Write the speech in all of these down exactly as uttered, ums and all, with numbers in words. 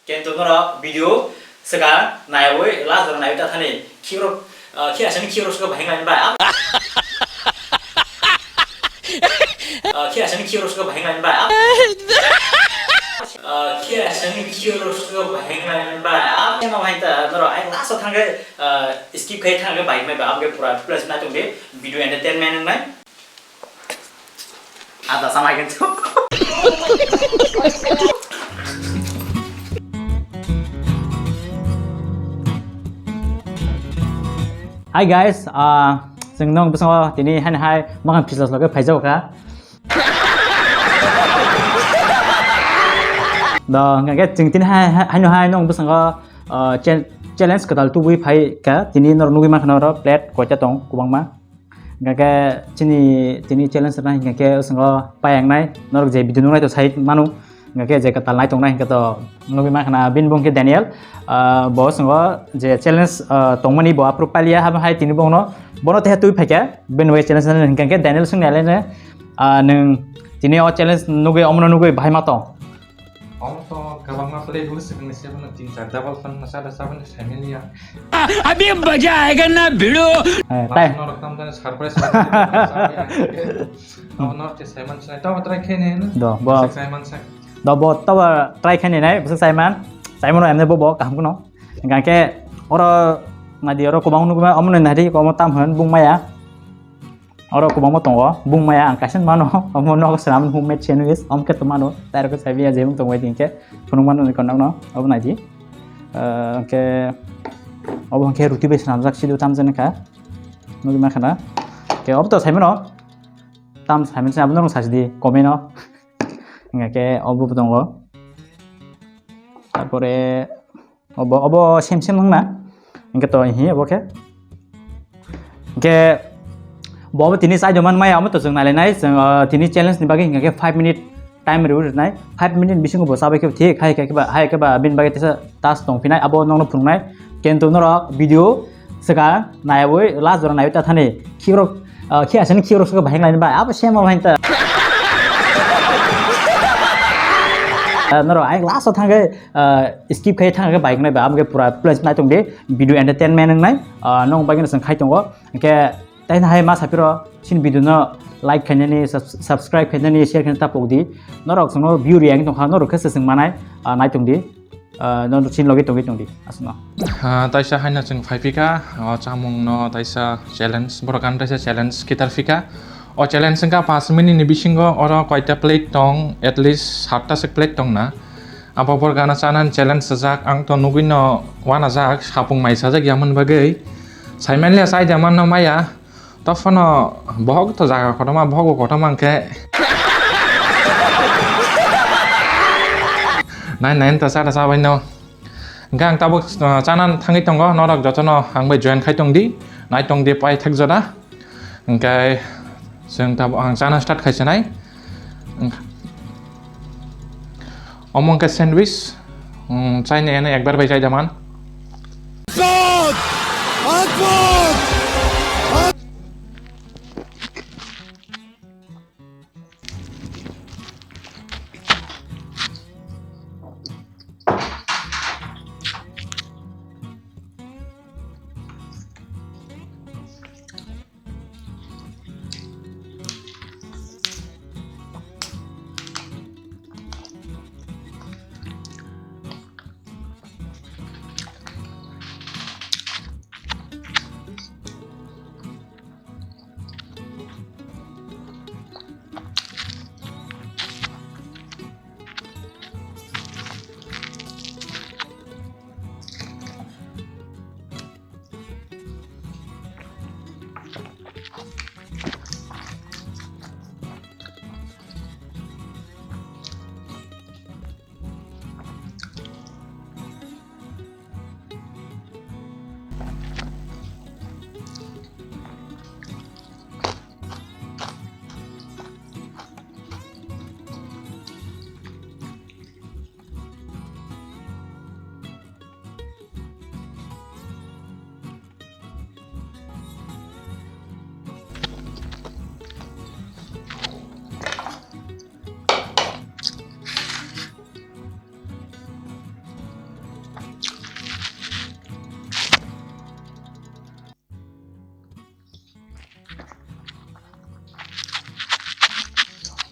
Kintu norok video swkang naiwi last jora naiwi ta thani khikrok, ah, khi asani khikrok swkang bahai nai bai. Ah, khi asani khikrok swkang bahai nai bai. Ah, khi asani khikrok swkang bahai nai bai. Ema bahai ta norok ai last o thangkhe, ah, skip khai thangkhe bahai nai bai. Amke pura plus nai tongdi video entertainment wngnai. Ada sama kan. Hi guys, ah, chwng nong bwskango tini hani hai makan pizza loge phaijao kha. Do, hingke chwng tini hai, hai, haino hai nong bwskango, ah, chal-, challenge kwtal tubui phai kha. Tini norok nugui mankha norok plate koita tong kwbangma. Hingke chini tini challenge rwna hingke bwskango payangnai norok je video nungnai to sai manu. Hingke je kwtal nai tongnai hingke to nugui mankha na bini bung khe Daniel. Ah, bo bwskango je challenge, ah, tongmani bo approve pailiya habo hai tini bongno bono teha twi phaikha bini bai challenge rwna hingke Daniel swngni alaino, ah, nwng tini o challenge nugui omono nugui bahai ma tong. Omo to kwbangma play rule swkang ni sebo no tin char double fan no sada sabo ni saimani ya. अभी मजा आएगा ना भिड़ो। Eh, tai. Norok tam jani surprise. Omo norok te saiman sai. Tamo try khe ne no. Do, bo. Saiman sai. Do, bo, tabo try khe ne nai, bwswk saiman. Saiman no emne bo, bo, kaham kuno. Hingke oro nadi oro kwbang nugma, omo no nadi, omo tam hwn, bung maya. Oro kwbangma tongo, bung maya ang kaisa mano, omo nogo swnam homemade sandwich, omo khe to mano, tai rok sai biya jemung tongbai tongkhe, phunuk mano ni konokno, obo naidi. Ah, hwnkhe, obo hwnkhe ruti bai swnamjak sidu tamjani kha, nugui mankha na. Hwnkhe obo to saimano, tam saimano se abono rung sasidi, comment o. Hwnkhe obo bo tongo. Tarpore, Obo, obo sem sem wngna. Hingke to hi obo khe. Hingke bo obo tini chai doman maya omo to chwng nailainai. Chwng, ah, tini challenge ni bagwi hingke five minute time rw rwnai. Five minute bisingo bo chabai khe thik hai khe ba, hai khe ba bini bagwi tesa task tong phinai abo nokno phunuknai. Kintu norok video swkang naiwi last jora naiwi ta thani khikrok, ah, khi asani khikrok swkang bahai nai ba abo sem obo hai ta. Ah, norok ai last o thangkhe ah, skip khai thang khe bai wngnai ba, amo khe pura plus nai tong di, video entertainment wngnai, ah, nong bai kheno chwng khai tongo. Hingke tai hai ma sapiro, chini video no like khainani, subs-, subscribe khainani, share khainani ta pok di. Norok chwngno view riyang tongkha, norok khe se chwng manai, ah, nai tong di. Ah, norok chini logi tongwi tong di, aswkno. Ah, taisa haino chwng phai phikha, o chamung no taisa challenge, borok ano taisa challenge khitar phikha. O challenge wngkha paanch minute ni bisingo oro koita plate tong, at least satta se plate tong na. Abo borok ano chanani challenge sajak, ang to nugui no uanajak, sapung mai sajak yamani bagwi. Saimanliya chaida manno maya, tophono bohok to jaga kotorma, bohok bo kotorma hwnkhe. Nai nai ta chata chabai no. Hwnkhe ang tabuk, uh, chana thangwi tongo, norok jotono ang bai join khai tong di, nai tong di pai thak jora. Hingke chwng tabuk ang chana start khai sinai. Omo hingke sandwich, um, chaini eno ekbar bai chai da man.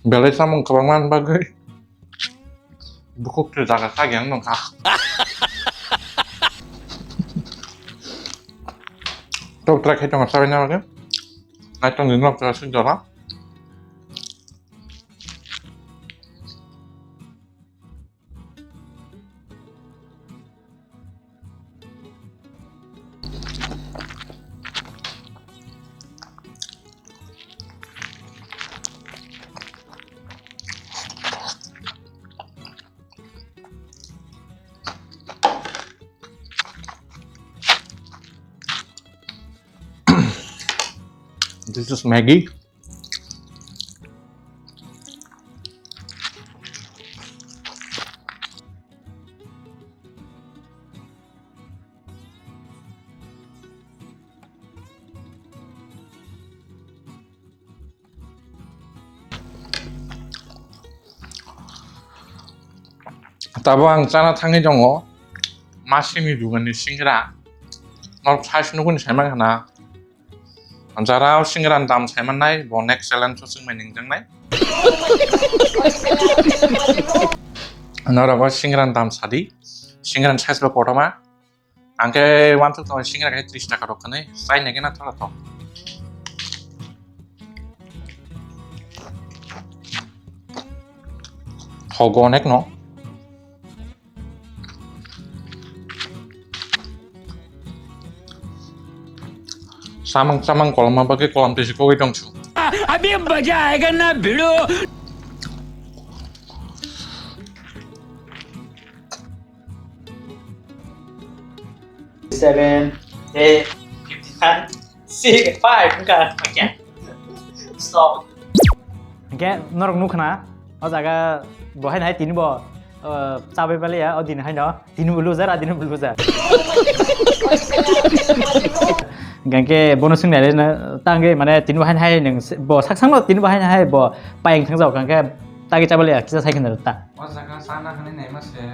Belai samung kwbangma bagwi bukhuk twi jaga kha geng nongkha. Tok trak khai tongo sabai na bagwi. Nai tong di nok trak sik jora. This is Maggie. Tabo ang chana thangwi tongo, masini dugani singra. Norok size nugwi sai mankha na. Jara o singra ni dam sai mannai, bo next challenge o chwngmai ningjaknai. Norok o singra ni dam sadi, singra ni size bo kotorma. Ang khe uansuk tongo singra khe tris taka rok hwnwi, chai nai khe na thola thok. Thogo onek no. Samang samang kolomma bagwi kolom tisi kogwi tongsu. अभी मजा आएगा ना भिड़ो। Seven, eight, fifty-five, six, five, wngkha, okay. Stop. Hingke norok nukha na, o jaga bo haino hai tini bo, o, chabai baliya, o dini haino tini bo loser, a dini bo loser. Hingke bono swngnai le na, tangke mane tini bo haino hai nwng se-, bo sak sakno tini bo haino hai bo payeng thangjago, hingke tagi chabaliya, kisa sai khna ta. O jaga chana hwnwi naima se.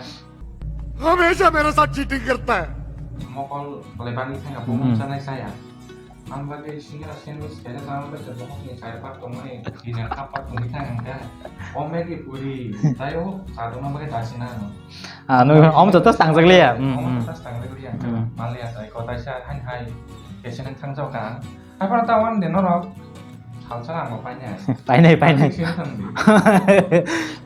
हमेशा मेरे साथ चीटिंग करता है। Mokol bolai bani thangya, bo Hmm. mungsa nai saya. Ang bagwi singra sandwich kaisa chana bagwi bohokni char part tongmani, dinner half part tongwi thang hwnkhe. O Maggi puri, tei o chadona bagwi dasina ano. Ah, no, om joto tangjak liya. Hmm, Om hmm. joto tangjak liya. Hmm. Maliya tai, kotaisa hai hai, kaisa nang thangjak kha. Haphano ta wan de norok. Salsa ang bo painai. Painai, painai. Sini thang di.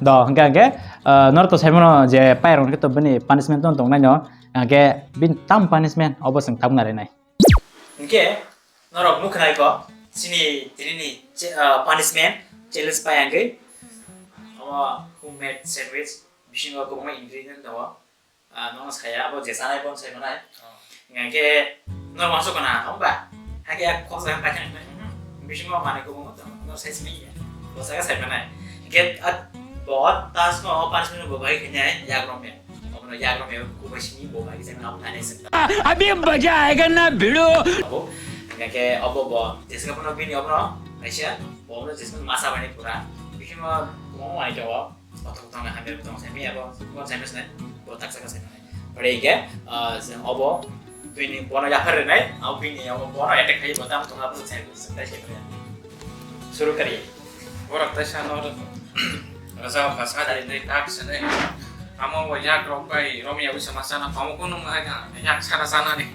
Do, hingke, hingke, eh, norok to saimano je pairok hingke to bini punishment to tongnai no. Hingke bin tam punishment obo sing tam nari nai. Hingke norok nukhnai ko sini tini ni che-, eh, punishment challenge pai angke. Omo homemade sandwich bisingo kwbangma ingredient tongo. Ah, nono saya, abo je sanai bon sai manai. Oh. Hingke, no masuk kana, tong ba? Hake yak kok saya pakai. Bisingo mane ko mo tong, no sai sini ya. Bo saya sai manai. Hingke, at, bo tas no, panis minit bo bai kene, ya grom ya. Omo no ya grom ya, ko bai sini bo bai sai manai, abo tane sen. अभी मजा आएगा ना भिड़ो। Abo, hingke, obo bo, jeska bono bini obo no, Asia, bo no jeska masa bani pura. Bisingo, mo mai jawa. Kotor tong hamya tong semi abo, bon semi sene, bo tak saka sene. Pare ke, ah, se obo, bini bono yaphar nai, abo bini abo bono attack khai bo tam tong abo sene, sene, sene. Suru kari. Borak tai sa no, rasa ka sa dari tai tak sene. Amo bo yak rok bai, romi abo sama sana, pamo kono ngai ka, yak sana sana ni.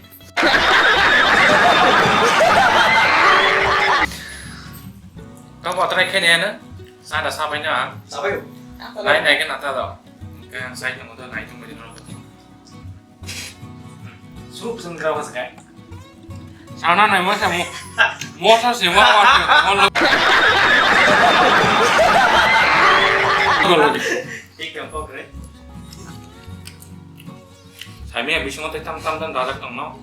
Tong bo try khe ne na, sa da sa bai na. Sabai. Nai nai ke na ta do. Ke ang sai tong do nai tong bai no. Sup sung grau ka sakai. Sana nai mo sa mo. Mo sa se mo mo. Mo lo. Tik tong kok re. Saimia bisingo tei tam tam tam dajak tongno.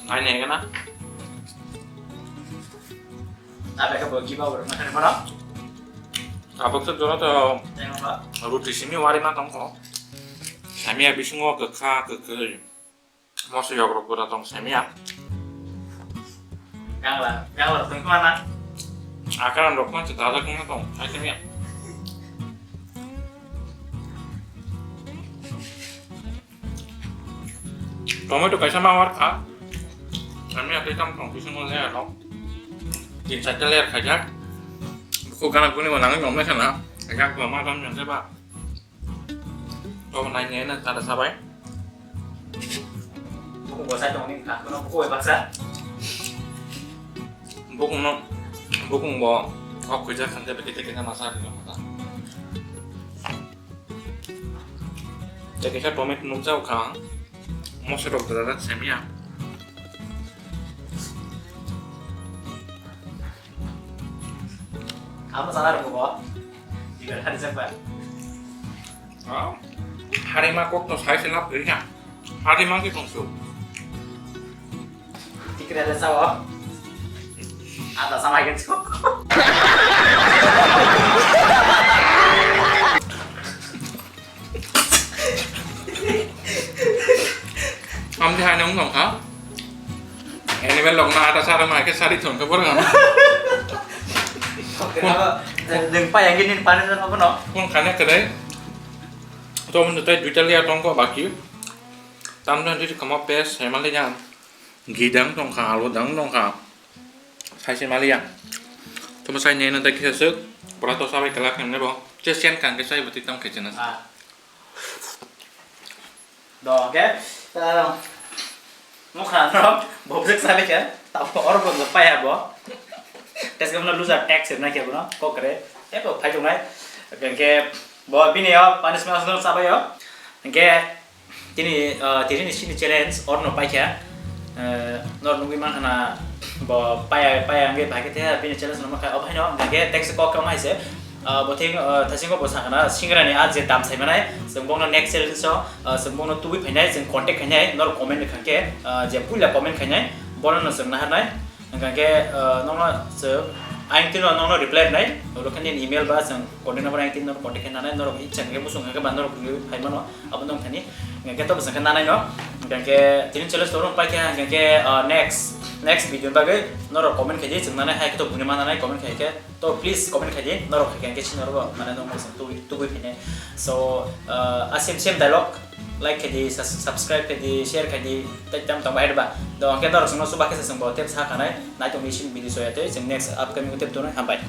Nai nai gana. Tabe ka bo giba ur ma kana mana. Tabuk se jora to Tengok ba. Ruti simi wari ma tongko. Saimia bisingo kwkha kwkwi. Moso yok rok bura tong saimia. Gangla, gangla tong mana. Akaran rok ma dajak ma tong. Saimia. Tomato kaisa ma war kha. Kami atui tam tong bisingo layer rok. Tin charta layer khaijak. Ko kana kuni mo nangin ngomne sana. Ega ko ma kan yang seba. Ko nai ne na tada sabai. Buku bo sai tong ni ka, kono buku bo baksa. Buku no, buku bo. Ok, kuja kan de bete kena masa ri masa. Jadi saya pamit nukjau kang. Mau sedok dadak semia. Amo sana rukuk o. Jigar hari sakbar. Ah, hari ma kok to sai se lap ri ya. Hari ma ki tong su. Tikre le sao. Ada sama gen su. Amdi hai nong nong ha. Animal lok na ata sara ma ke sari thon ke borang. Neng pa yang gini panen apa no? Kun khane kedai. To mun tai duita liya tong ko baki. Tam dan di kama pes hemal ya. Gidang tong kha, alu dang tong kha. Sai se maliya. Tuma sai nena ta kisa suk. Pura to sabai kala kan nebo. Che sian kan ke sai bati tam khe chena. Ah. Do ke. Mo kha no bobjek sabai ke. Ta or bo no paya bo. Tes ke no loser tax na ke bo no. Kokre. E bo phai jong nai. Ke bo bini yo punishment no sabai yo. Ke Tini, ah, tini ni sini challenge orno paikha. Eh, nor nugwi mankha na bo paya, paya wngwi bahai khe bini challenge no mankha. Obo haino hwnkhe text kok kama hai se. Ah, bo thik, ah, thasingo bo sakha na singra ni a je dam sai manai. Chwng bongno next challenge o, ah, chwng bongno tubui phainai, chwng contact khainai, nor comment khankhe, ah, je puila comment khainai, bono no chwng naharnai. Hwnkhe, ah, nokno chwng ayang tino nokno reply rwnai. Oro khe nini email ba chwng contact number ayang tino contact khe nanai. Norok ichha khe busung khe ba norok rwui phai mano. Abo nong thani. Hingke to bwsang khe nanai no. Hingke tini challenge to rung paikha, hingke, uh, next, next video ni bagwi norok comment khaidi, chwng nanai hai khe to buini ma nanai comment khai khe. To please comment khaidi, norok hai khe hingke chini norok mane norok mosong tubui, tubui phine. So, uh, a same, same dialogue, like khaidi, sus-, subscribe khaidi, share khaidi, tei tam tong bahai ba. Do hingke norok chwngno chuba khe se chwng bo tep sa khanai, nai tongni sini video soya tei chwng next upcoming tep tongnai, hambai.